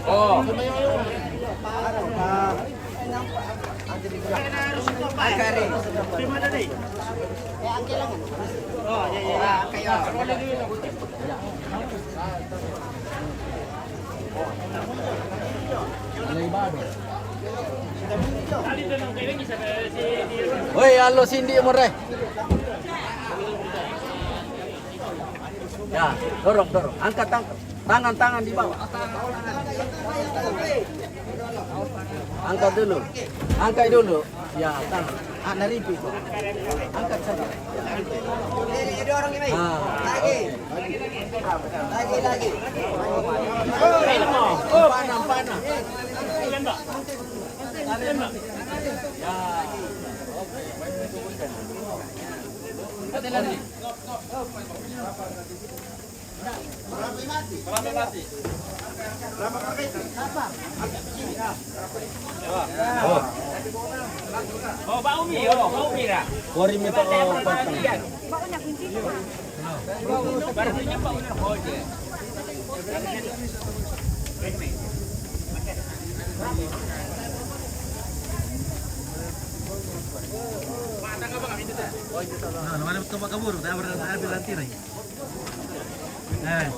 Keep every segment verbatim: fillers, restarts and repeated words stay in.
Oh. Woi, alo sindi more. Ya, dorong, dorong. Angkat, angkat. Tangan, tangan di bawah. Angkat dulu. Angkat dulu. Ya, tangan. Ah, naripi kok. Angkat saja. Ah. Lagi, lagi. Panah, panah. Ya. Oh, Pak Umi, oh, Pak Umi dah. Kori minta, oh, potong. Barunya Pak Umi, oh, je. Nah, mana tu Pak Kabur? Dah berada di lantai. Eh.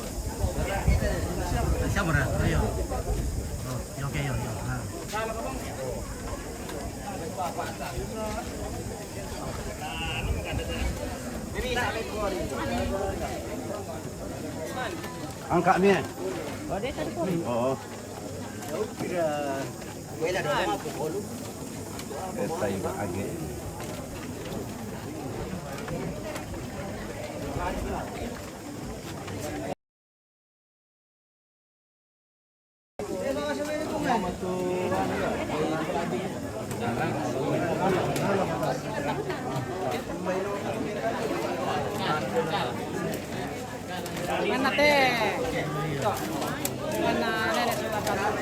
Siapa dah? Ayo. Oh, ya, oke, ya, ya. Nah. Angkat ni, eh? Oh. Eta iba age. Mana teh? Mana nenek sudah tahu?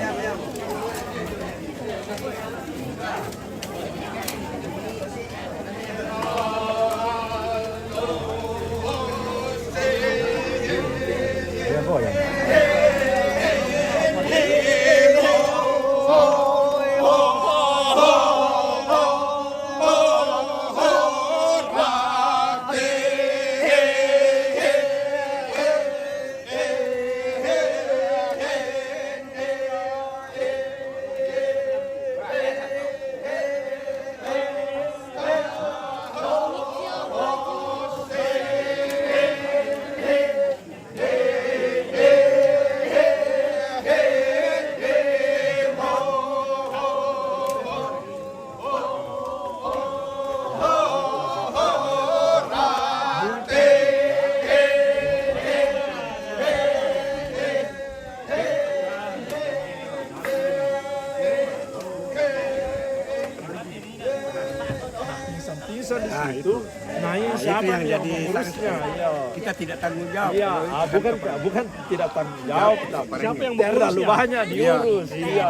Insan-insan di situ. Nah, ini siapa yang jadi mengurusnya? Iya. Kita tidak tanggung jawab. Iya, bukan, bukan tidak tanggung jawab, tapi siapa yang mengurusnya? Terlalu banyak diurus. Iya.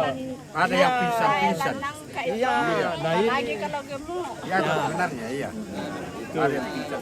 Ada yang pingsan-pingsan. Iya, nah ini. Apalagi kalau gemuk. Ya, sebenarnya, iya. Ada yang pingsan.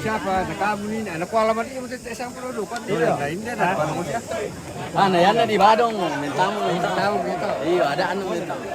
Siapa? Nah, kamu ini anak kuala mati, mesti saya sampai dulu, kan? Iya. Nah, ini dia, nah, kuala mati. Ah, nah, yana di Badong, mentamu. Mentamu, gitu. Iya, ada anu mentamu.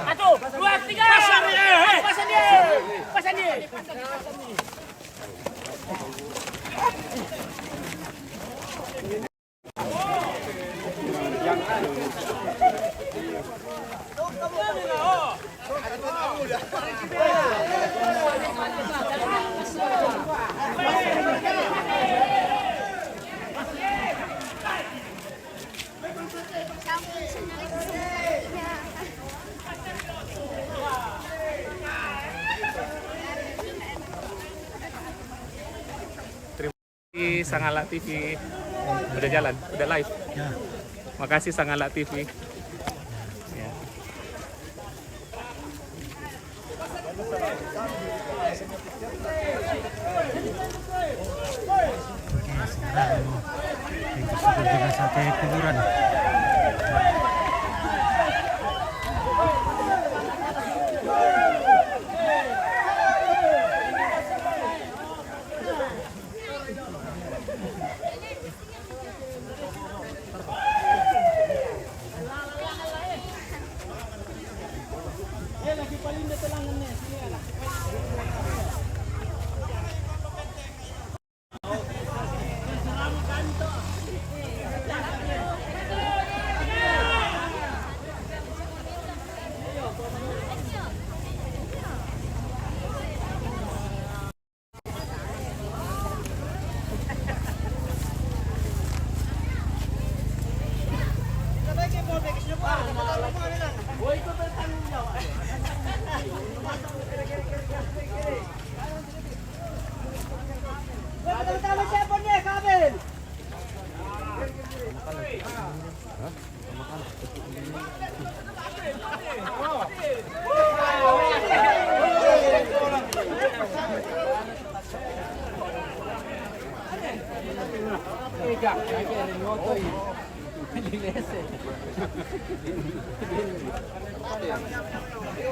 Satu, dua, tiga. Pasang dia. Pasang dia. Pasang dia. Sangala T V. Udah jalan, udah live. Ya. Makasih Sangala T V. Ya. Oke, sekarang kita sudah dengan sate kuburan.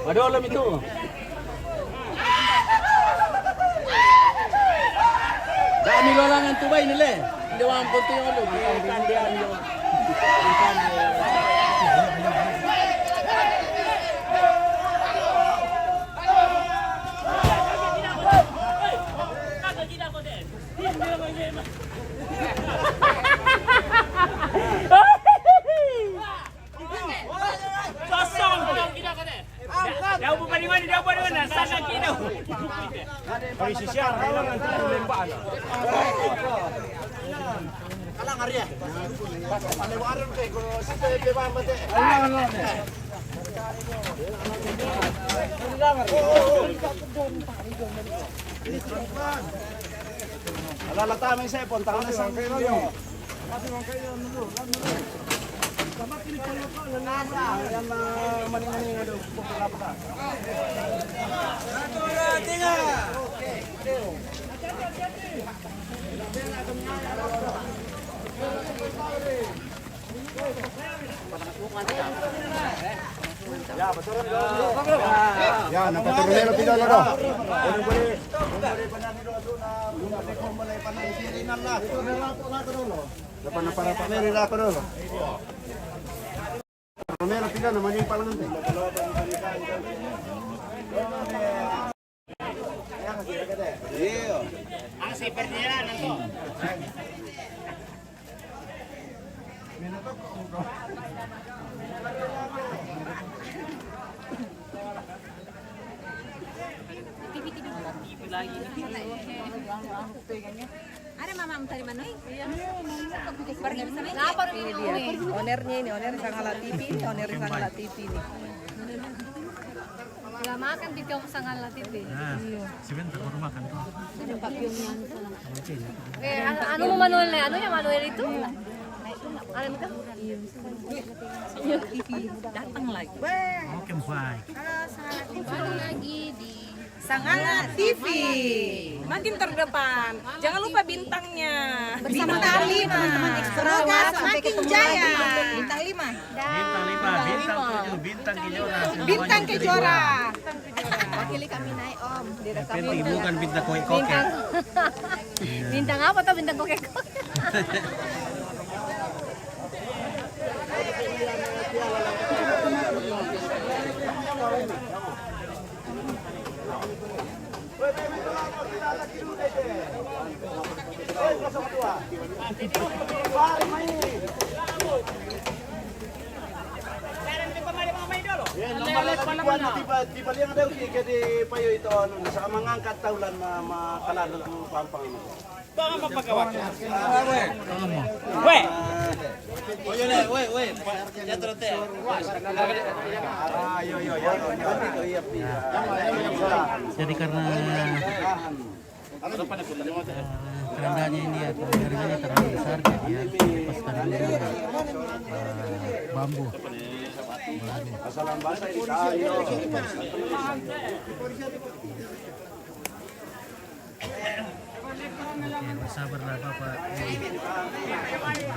Madolo mi tu. Dami lolangan tu bai ni le. Nde wang kontu yang lu. Kami sisiar, kailangan kita lembaan. Kalang area. Palewaran kay ko si Pepe Bamba te. Alala tama yung sepon, tangan na sa inyo. Ayan, ah, maning-maning, ano, Ya, napaturo nila pila na daw. Napa, napa, napa, nila ako daw. Romero, pila na, maging pala nun. Ang si Ferdinand, ano? Ada mama tadi mana? Pergi bersama ini. Ownernya ini, owner Sangala T V ini, owner Sangala T V ini. Udah makan di tiong Sangala T V. Nah, sebentar baru makan tuh. Eh, anu, anu Manuel, anu yang Manuel itu? Ada muka? Datang lagi. Oke, baik. Halo, Sangala T V. Baru lagi di Sangala T V. Makin terdepan. Jangan lupa bintangnya. Bersama kami, teman-teman Explora. Semoga semakin jaya. Bintang lima. Bintang lima, bintang tujuh, bintang kejora. Bintang kejora. Wakili kami naik, Om. Yang penting bukan bintang koke-koke. Bintang apa tuh, bintang koke-koke? Weh. Jadi karena, eh, kerandanya ini ya, kerandanya terlalu besar, jadi ya lepaskan dulu, eh, bambu. Baru. Oke, bersabarlah Bapak. Sama anak.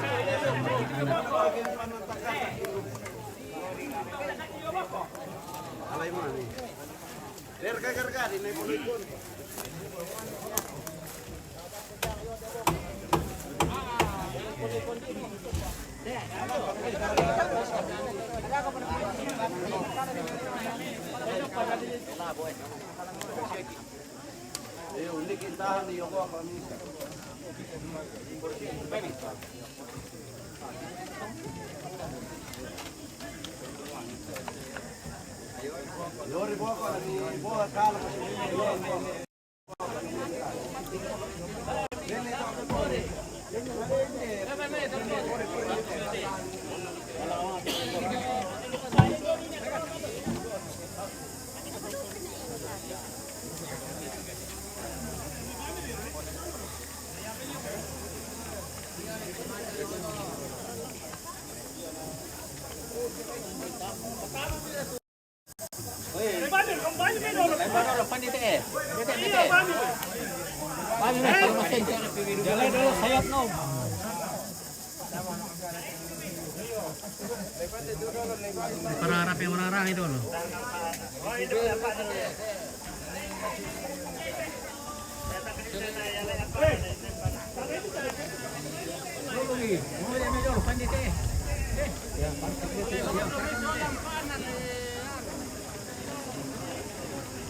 Para harap yang orang-orang itu loh.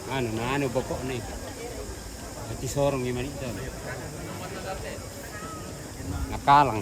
Anu, na anu bokok ni. Ati sorong ni manik tu. Nakalang.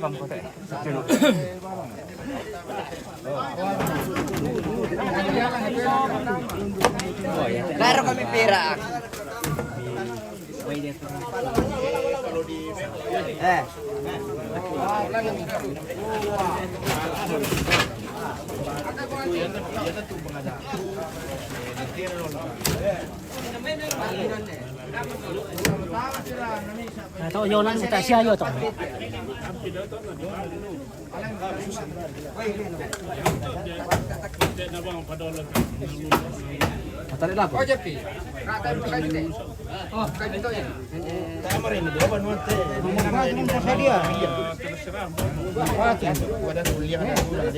Apa mko teh? Baru kami pirak. Eh. Nah, tau yo nang kita sia yo tau. Matalik lah aku. Oh, kayak gitu ya.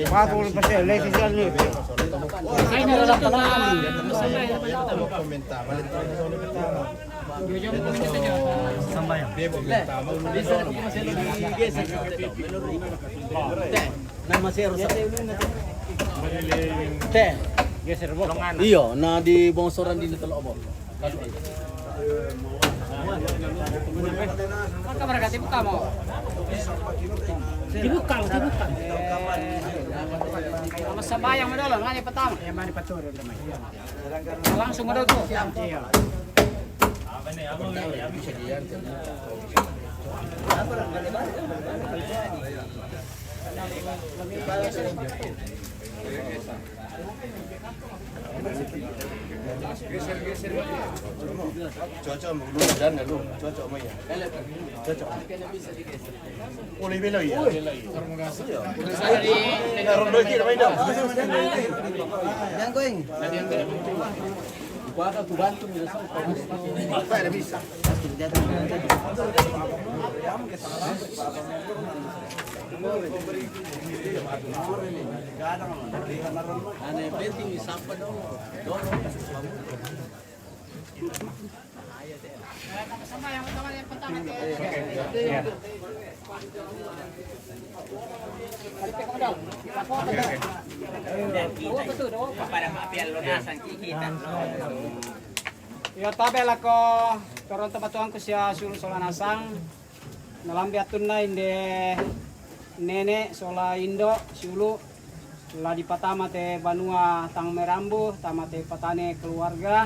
Patung pasal, lagi sekali. Saya nak dalam kalangan. Sambayang. Nama saya Rosa. Teh. Iyo, na di bongsoran di telok bo. Maka berarti buka mo. Dibuka, dibuka. Sama sambayang mo dolo, ngani pertama. Langsung mo dolo tu. Iyo. Cocok, mau dulu dan lalu cocok, mau ya. Cocok. Boleh bela ya. Iya. Rondo kiri, main dong. Yang going. Kuaka kubantu. Ada bisa. Ane penting di sampah dong. Dong. Iyo, tabe lako toronto matuangku sia sulu sola nasang. Nalambi atunna inde nene sola indo sulu la dipatama te banua tang merambu, tama te patane keluarga.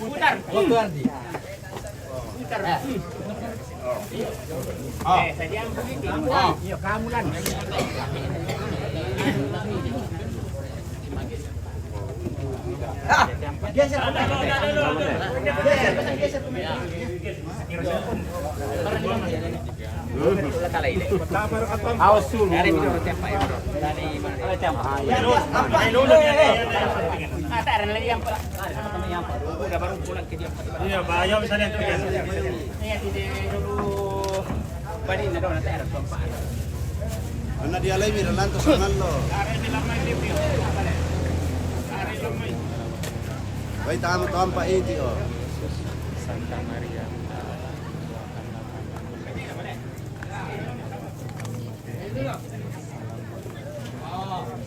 Putar. Putar. Eh, saya diam begitu. Iya, kamu lan. Ah, geser. Geser, geser, geser. Awas dulu. Iya, bahaya misalnya itu kan. Mana dia lagi, Miran, lantas, sangan lo. Baik, tamu tampak itu, oh. Santa Maria.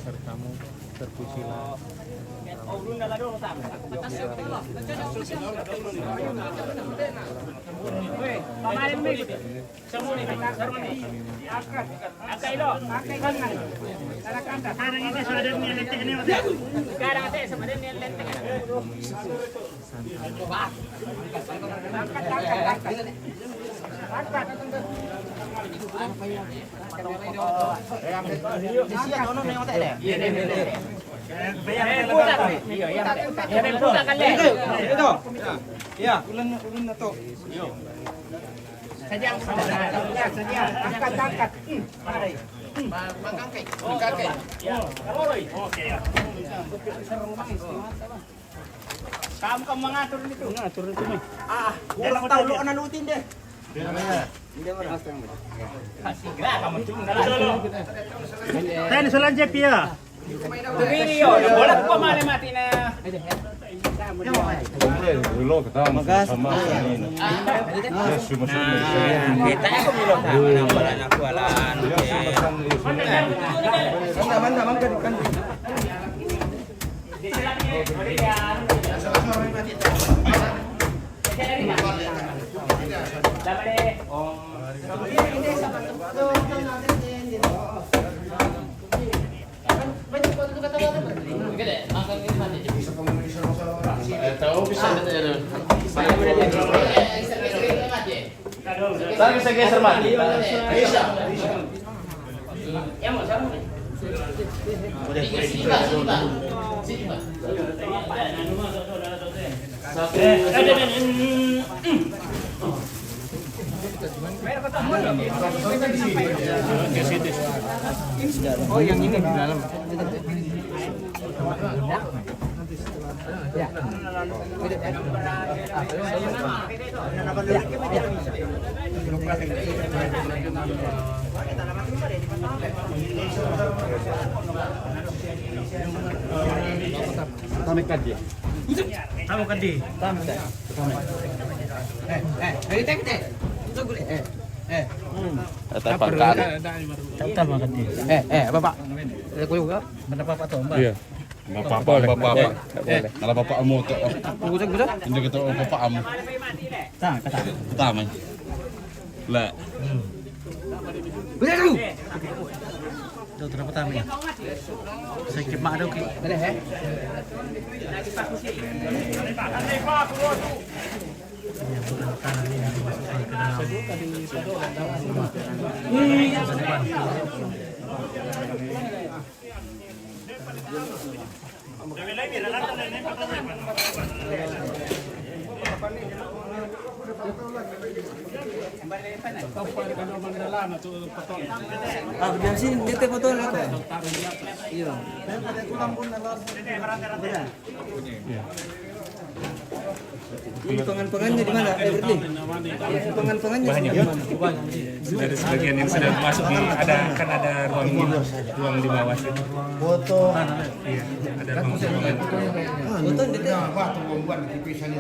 Sertamu, terpujilah. Iya, iya. Iya, ulun, ulun na to. Saja, saja. Angkat, angkat. Hmm. Kamu, kamu mengatur itu. Mengatur itu nih. Ah, kurang tahu lo analutin deh. Segera kamu cuma. Tadi soal J P ya. Video, bola kok mana mati na? Makasih. Nah, kita aku bilang tak, nah, wala na kuwalaan. Oh, yang ini di dalam. Tamek ka di. Tamek ka di. Tamek. Eh, eh, eh, eh, eh. Eh, eh. Tamek ka di. Eh, eh, Bapak. Eh, kuya, Bapak. Mana Bapak tu, Mbak? Iya. Bapak, Bapak, Bapak. Boleh. Kalau Bapak mau tu. Bukan, bukan. Ini kita Bapak am. Tak, tak. Pertama. Lah. Boleh tu. Tu terus pertama. Saya kemak ada, okey. Boleh, eh? Ini bukan tanah ini dimasukkan ke dalam rumah. Masa depan. Ah, biar sini, dia foto lah. Iya. Ini pangan-pangannya di mana? Eh, Bradley. Ini pangan-pangannya di mana? Dari sebagian yang sudah masuk di, ada, kan ada ruang, ruang di bawah situ. Foto. Iya, ada ruang. Foto di sini.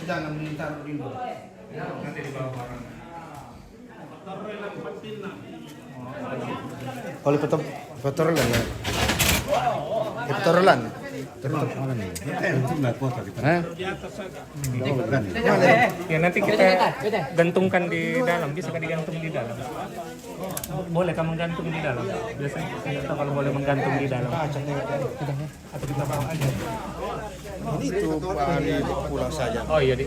Jangan minta dulu. Nanti di bawah barang. Kalau foto, foto lan ya. Foto lan. Foto lan. Hah? Ya, nanti kita gantungkan di dalam, bisa kan digantung di dalam. Boleh kamu gantung di dalam. Biasanya kita kalau boleh menggantung di dalam. Ini tu hari pulang saja. Oh iya, di.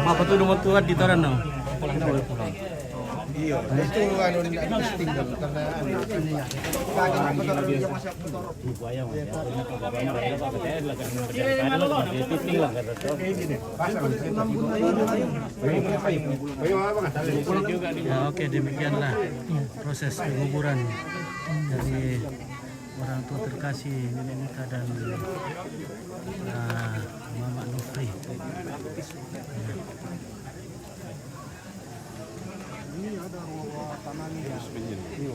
Apa tu nomor tuan di Torano? Pulang, pulang. Iya, itu anu, tinggal karena anu. Ya, oke, demikianlah proses penguburan dari orang tua terkasih Nenek Nika dan, ah, Mamak Nofri. Ini ada ruang tanahnya.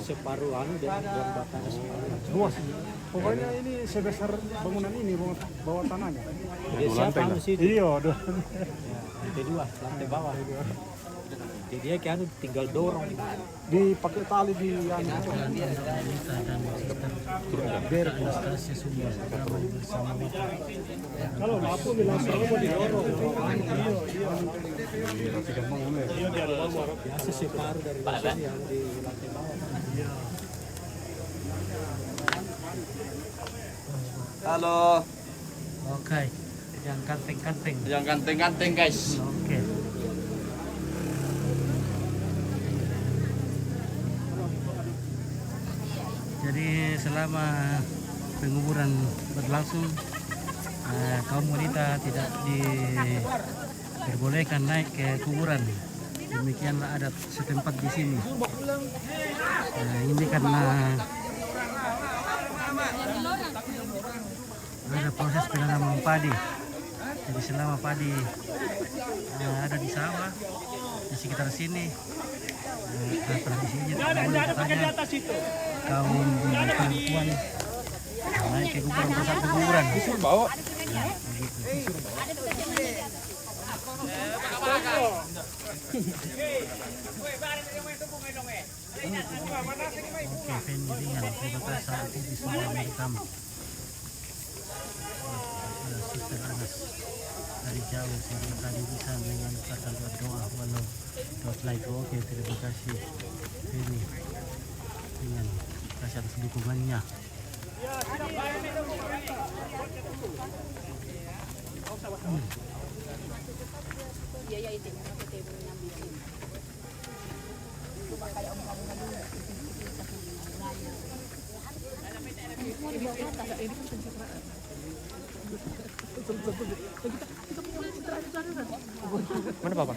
Separuh anu, dan ruang batang separuh. Luas. Pokoknya ini sebesar bangunan ini, ruang bawah tanahnya. Jadi siapa anu situ? Iya, dua. Ya, lantai dua, lantai bawah. Jadi dia kayak anu, tinggal dorong. Dipakai tali di anu. Anastasia semua bersama Bapak. Kalau lampu bilang sama di lorong. Biasa separuh dari sini yang di lantai bawah. Halo. Oke. Yang ganteng-ganteng. Yang ganteng-ganteng, guys. Oke. Jadi selama penguburan berlangsung, eh, kaum wanita tidak diperbolehkan naik ke kuburan. Demikianlah adat setempat di sini. Nah, ini karena ada proses penanaman padi. Jadi selama padi, eh, ada di sawah, di sekitar sini, eh, tradisinya katanya kaum perempuan naik Kuburan, pusat kuburan. Disuruh bawa. Oke, Fendi Ringan, terima kasih itu di sebelah Amerika. Ada Suster Anas dari jauh, saya tadi bisa mengantarkan doa, walau doa like. Oke, terima kasih Fendi Ringan, kasih atas dukungannya. Mana papa?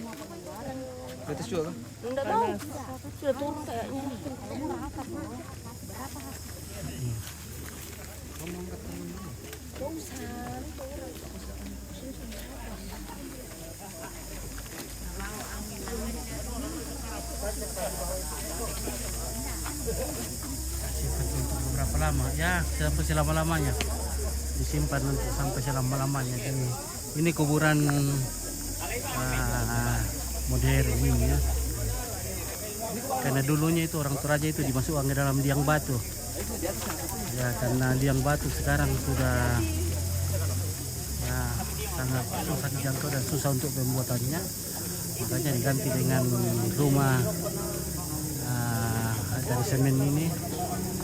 Di atas juga kah? Enggak tahu. Sudah turun kayaknya. Simpan untuk beberapa lama, ya, sampai selama-lamanya. Disimpan untuk sampai selama-lamanya. Ini, ini kuburan, ah, modern ini, ya. Karena dulunya itu orang Toraja itu dimasukkan ke dalam liang batu. Ya, karena liang batu sekarang sudah, ya, sangat susah dijangkau dan susah untuk pembuatannya. Makanya diganti dengan rumah, ah, dari semen ini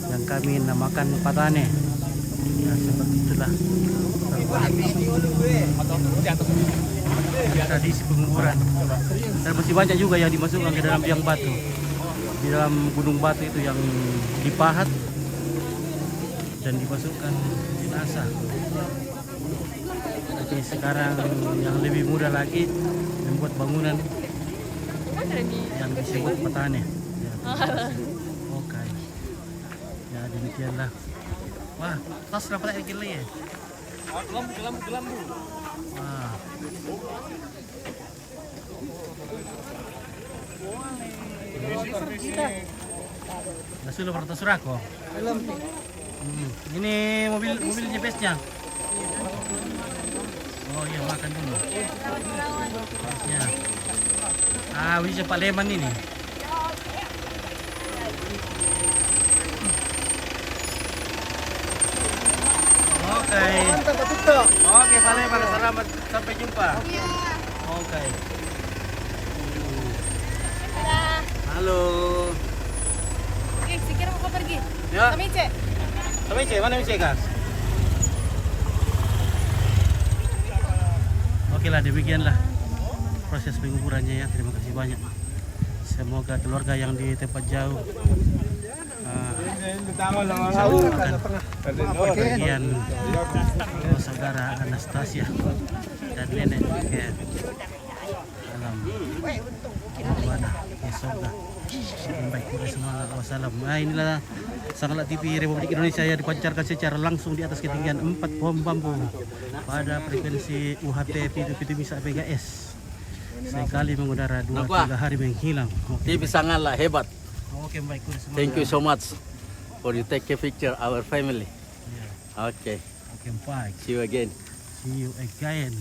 yang kami namakan patane. Ya, seperti itulah perubahan tradisi penguburan. Dan masih banyak juga yang dimasukkan ke dalam liang batu, di dalam gunung batu itu yang dipahat dan dimasukkan jenazah. Tapi sekarang yang lebih mudah lagi membuat bangunan yang disebut petani. Ya. Oke. Ya, demikianlah. Wah, tas dapat lagi ya? Wah. Nasulo para tasurako. Hmm. Ini mobil, mobil J P S-nya. Oh iya, makan dulu. Ya. Ah, bisa Pak Leman ini. Oke. Mantap, Pak Tito. Oke, Pak Leman, selamat sampai jumpa. Oke. Halo. Oke, saya kira mau pergi. Ya. Sama Ice. Sama Ice, mana Ice, Kak? Oke lah, demikianlah proses penguburannya ya. Terima kasih banyak. Semoga keluarga yang di tempat jauh, eh, bisa menemukan kepergian saudara Anastasia dan nenek ke alam bawah barzah. Baik, kita semua wassalam. Nah, inilah Sanggalang T V Republik Indonesia yang dipancarkan secara langsung di atas ketinggian empat pohon bambu pada frekuensi U H P pitu pitu misa megahertz. Sekali mengudara, dua, tiga hari menghilang. Oke. T V Sanggalang hebat. Oke, baik, terima kasih. Thank you so much for you take a picture our family. Yeah. Okay. Okay, bye. See you again. See you again.